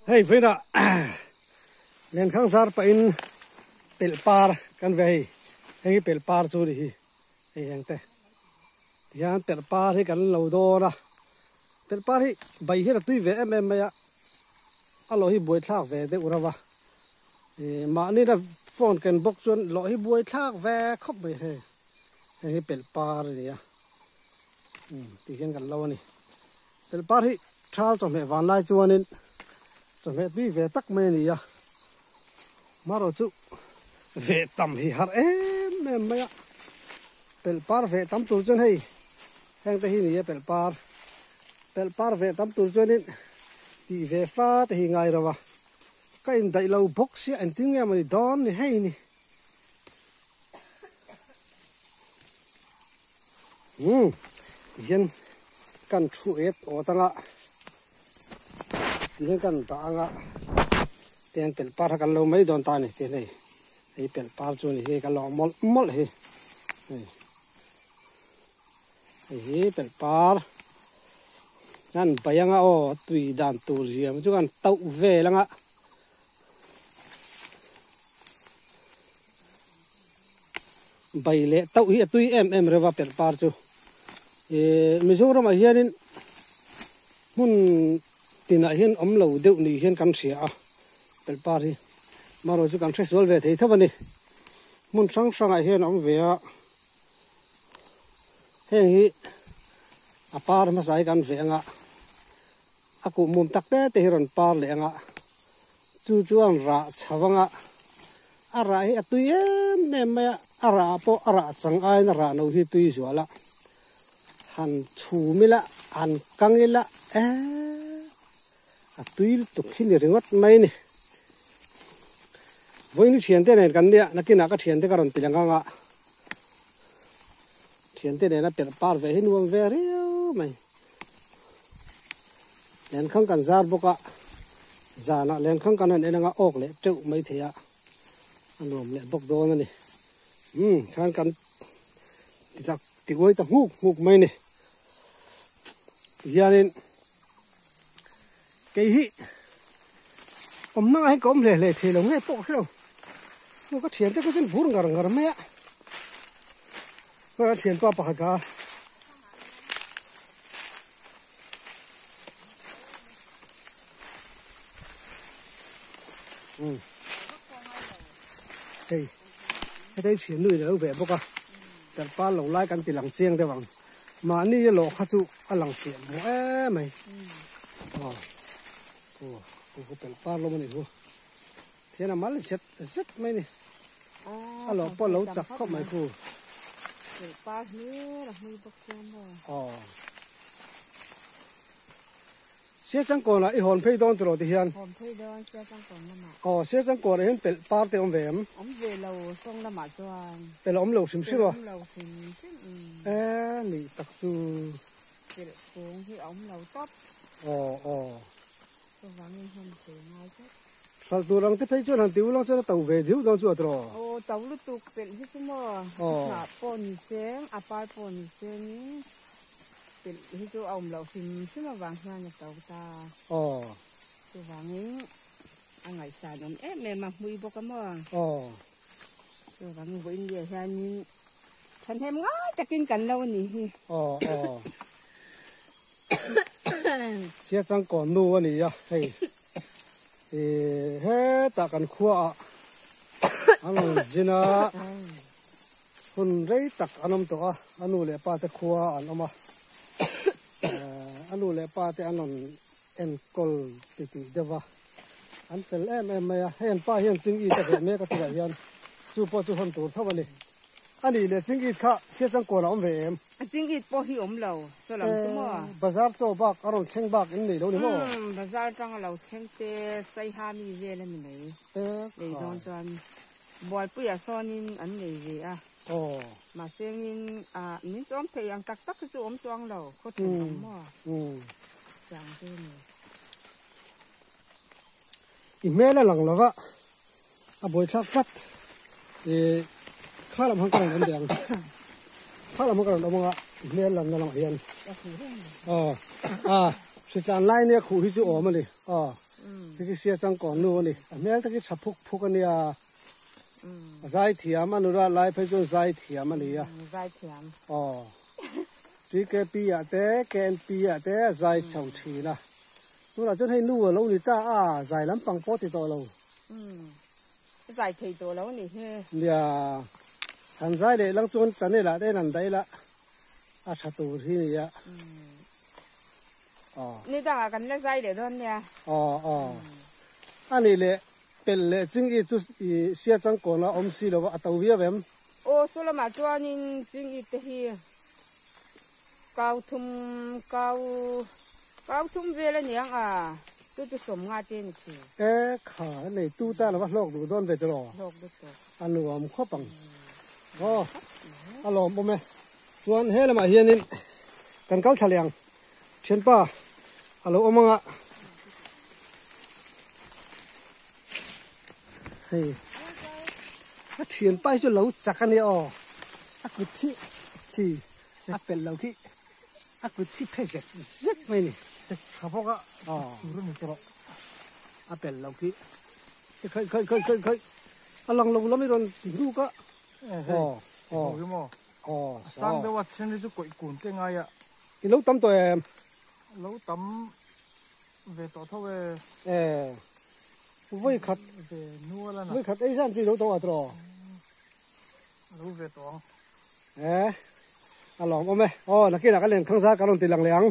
Hei vawiinah Lenkhang zar pahin pelh par kan ve hei, heng hi pelh par chu a ni hi, hei heng te tihian pelh par hi kan lo dawn a, pelh par hi bai hian a tui ve em em mai a, a lawh hi buai thlak ve deuh reuh a, ih mahni na phone ken bawk chuan lawh hi buai thlak ve khawp mai hei, heng hi pelh par a ni a, umm tihian kan lo a ni. Pelhpar hi thal chawhmeh van lai chuanin chawhmeh tui ve tak mai a ni a, marawh chu veh tam hi har em em mai a, pelhpar veh tam tur chuan hei heng te hi ni e pelhpar, pelhpar veh tam tur chuanin tih ve fa te hi ngai lo a, ka indaih lo bawk sia engtin nge mawni dawn ni hei ni. Umm tihian kan thu et awt anga tihian kan dah anga tihian pelh par kha kan lo mai dawn ta a ni tihian hei hei pelh par chu a ni hi ka lawh mawlh mawlh hi hei hei hi pelh par kan bai anga aw tui dan tur ziam chu kan tauh vel anga. Bai leh tauh hi a tui em em reuh a perh par chu ihh Mizoramah hianin hmun tinah hian awm lo deuh ni hian kan hria a perh par hi marawh chu kan hre sual ve thei tho a ni hmun hrang hrangah hian a awm ve a heng hi a par hmasa hi kan veh anga. A kuh mum tak te te hi rawn par leh anga chu chuan rah chho anga a rah hi a tui em em mai a, a rah pawh a rah chang aiin a rah no hi tui zual a, han chhum ila han kang ila eee a tui lutuk hi ni ringawt mai a ni. Vawiin thiante nen kan nia nakinah ka thiante ka rawn ti lang anga thiante nena perh par ve hi nuam ve riau mai. Lenkhang kan zar bawk a, zanah lenkhang kan han en anga awk leh teuh mai thei a, a nuam leh bawk dawn a ni. Umm khan kan ti tak ti uai ta nghuk nghuk mai a ni. Tihianin kei hi awmna ah hian ka awm hle hle thei lo nge pawh ka hre lo, ka thiante kha chuan vur ngar ngar mai a. Hei a thianpa pakhat a. Um. Hei. Hetei thian nu in alo veh bawk a. Tarpa lo lai kan ti lang chiang deuh ang. Mahni a lawh kha chu a lang fiah mawh em mai. Aw. Aw, ku pelh par lawm a nih hu. Thian a mal zet zet mai ni. A lo pawh lo chak khawp mai khu. Pa hmel a hmui bawk sia maw. Aw. Sia changkawnah i hawn phei dawn tiraw ti hian. Hawn phei dawn sia changkawn lamah. Aw sia changkawnah hian pelh par te awm ve em? Awm ve lo sawng lamah chuan. Pelh a awm lo hrim hrim a. Pelh awm lo hrim hrim. E nih tak chu. Pelh kung hi a awm lo tawp. Aw aw. Chuvangin hman thei ngai tlat. Hralh tur ang te phei chuan han ti ulang chuan a to ve diu dawn chu a tiraw? Aw to lutuk pelh hi chu maw a hnah pawh ni seng a par pawh ni sengin pelh hi chu a awm loh hrim hrim avang hian a to ta. Aw. Chuvangin a ngaihsan awm em em a hmui bawk a maw? Aw. Chuvangin vawiin leh hianin Thahnem ngai takin kan lo ni hi. Aw aw. Sia changkawn nu a ni a hei. Ih hetah kan khua ah an rawn zin a hun rei tak an awm tawh a a nu leh pa te khua an awm a a nu leh pa te an rawn enkawl titih deuh va an fel em em mai a hei an pa hian ching it a veh mek a chungah hian chu pawh chu hawn tur tho a ni. A nih leh chingit kha thil changkawn a awm ve em? Chingit pawh hi awm lo, chaw lam chu maw? Bazar chaw bak a rawn thleng bak in nei lo ni maw? Umm, bazar tang a lo thleng te Saiha mi vel a ni mai. Lei dawn chuan Bualpuiah sawnin an nei ve a. Aw. Mahsengin ah min chawm thei ang tak tak hi chu awm chuang lo, khaw then awm maw? Umm. Tiang chu ni. I hmel a lang lo va, a buaithlak tlat. Ih kha lam han ka rawn awm teh ang, kha lam han ka rawn awm ang a, i hmel lanna lamah hian. Aw a. Hritlan lai nia khuh hi chu awm a ni. Aw. Hei khi sia changkawn nu a ni. A hmel tak hi tha phuk phuk a nia. A zai thiam a nula lai phei chuan zai thiam a ni a. Zai thiam. Aw. TKP ah te KNP ah te a zai chho thin a. Tunah chuan hei nu a lo ni ta a, zai lampang pawh ti tawh lo. Zai thei tawh lo a nih hi. Nia, han zai leh lang chuan channel ah te hian han daih la, a tha tur hi nia. Aw. Ni dangah kan la zai leh dawn nia. Aw aw. A nih leh pelh leh ching i chu i sia changkawn a awm si lo a, a to viau em? Aw, saw lamah chuanin ching i te hi kau thum kau kau thum vel a niang a, chu chu sawmnga te a ni thin. E kha nei tu tan a va hlawk duh dawn ve chu rawh. Hlawk duh tawh. A nuam khawp ang. Aw, a lawm awm e. Chuan he lamah hianin kan kal thla leh ang. Thianpa a lo awm ang a. Hei a thianpa hi chu lo chak a nia aw. A kut hi khi a pelh lo khi a kut hi phe zet zet mai a ni. Sek tha bawk a tur a ni tawh. A pelh lo khi. Khaih khaih khaih khaih khaih a lang lo lam i rawn ti hnuk a. Aw aw. Aw A sang deuh a then hi chu kawih kun te ngai a. I lo tam tawh em? Lo tam ve tawh tho e. E vawi khat ve nual a na. Vawi khat ei zan chu i lo tawh a tawh. Lo ve tawh ang. E a lawm awm e. Aw nakinah ka len khang zar ka rawn ti lang leh ang.